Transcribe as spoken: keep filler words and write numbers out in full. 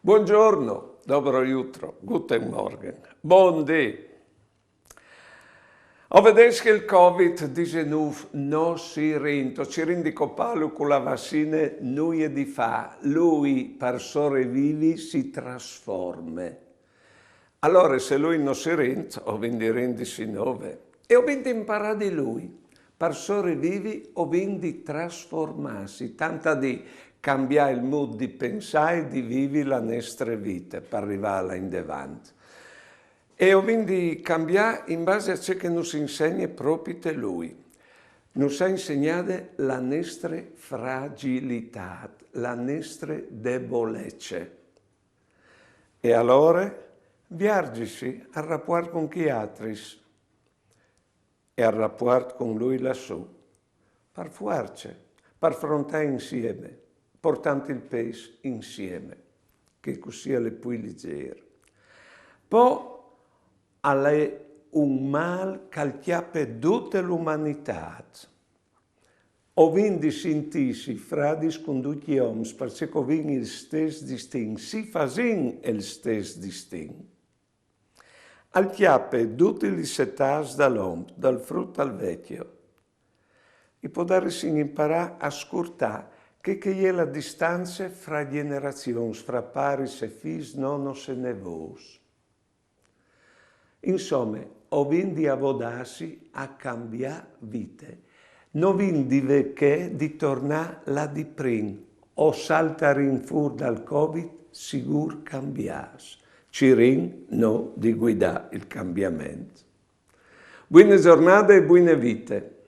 Buongiorno, dobro jutro, guten Morgen, bundì. O vedês che il Covid disenûf no si rint, o cirìn di copâlu cu la vassine, nuie di fâ, lui par sorevivi si trasforme. Alore, se lui no si rint, o vin di rindisi nô. E o vin di imparâ di lui. Par sorevivi o vin di trasformâsi, tant a dî cambiâ il mût di pensâ e di vivi la nestre vite par rivâ là indevant. E o vin di cambiâ in base a ce che nus insegne propite lui. Nus à insegnade la nestre fragilitât, la nestre debolece. E alore, viarzisi al rapuart cun chei altris e al rapuart cun lui lassù, par fuarce, par frontâ insiemi, portant il pês insiemi, che cussì al è plui lizêr. Po al è un mâl che al cjape dute la umanitât. O vin di sintîsi fradis cun ducj i oms, parcè che o vin il stes distin, si fasìn il stes distin. Al cjape dutis lis etâts dal om, dal frut al vecjo. I podarissin imparâ a scurtâ chê che e je la distance fra gjenerazions, fra paris e fîs, nonos e nevôts. Insome, o vin di avodâsi a cambiâ vite. No vin di vê chê di tornâ là di prin, o saltarìn fûr dal Covid sigûr cambiâts. Cirìn nô di guidâ il cambiament. Buine zornade e buine vite.